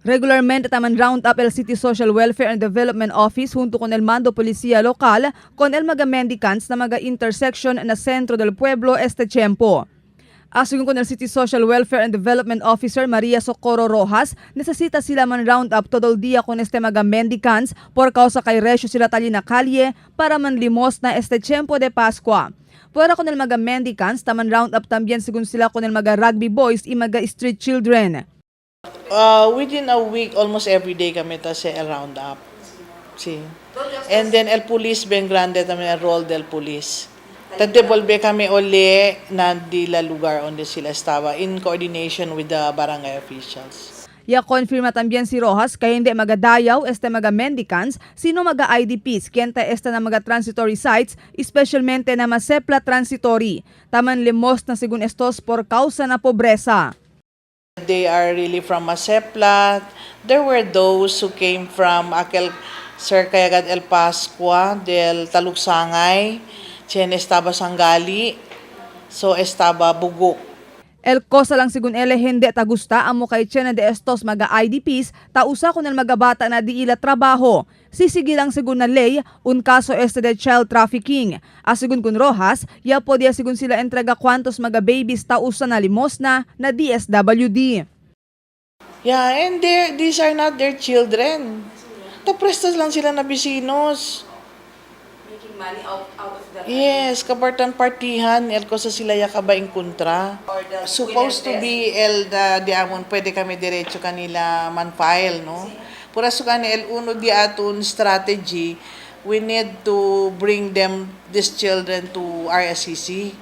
Regularmente taman round up el City Social Welfare and Development Office junto con el mando policía local con el mga mendicants na mga intersection na centro del pueblo este tiempo. Asungon con el City Social Welfare and Development Officer Maria Socorro Rojas, necesita sila man round up todo el día con este mga mendicants por causa kay resyo sila tali na kalye para man limos na este tiempo de Pascua. Fuera con el mga mendicants, taman round up también según sila con el mga rugby boys y mga street children. Within a week, almost every day kami ta sa el roundup. Sí. And then el police ben grande también el rol del police. Tante volve kami uli na di la lugar donde sila estaba in coordination with the barangay officials. Ya confirma también si Rojas kay hindi magadayaw este mga mendicants sino mga IDPs kenta esta na mga transitory sites, especialmente na Masepla Transitory. Taman limos na según estos por causa na pobreza. They are really from Masepla. There were those who came from aquel cerca agad El Pascua del Taluksangay. Chen estaba Sangali. So estaba Bugok. El cosa lang según ele hindi tagusta amo kay tsena de estos mga IDPs tausa con el mga bata na di ila trabaho. Sisigi lang según na ley un kaso este de child trafficking. Asegun kun Rojas, ya podía según sila entrega cuantos mga babies tausa na limosna na DSWD. Yeah, and these are not their children. Taprestas lang sila na bisinos. Making money out of the Yes, kabartan partihan, el cosa sila yakaba in kontra. Supposed to be el da, di amon pwede kami diretso kanila man file, no? Pura so kani el uno di aton strategy, we need to bring them, these children, to RSCC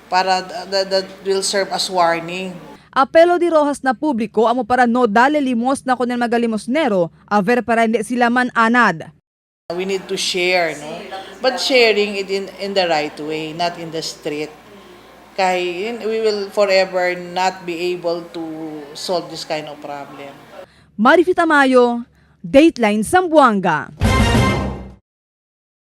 para that will serve as warning. Apelo di Rojas na publiko amo para no dale limosna con el mga limosnero, a ver para hindi sila man anad. We need to share, no? But sharing it in the right way, not in the street. Kay we will forever not be able to solve this kind of problem. Marifi Tamayo, Dateline Zamboanga.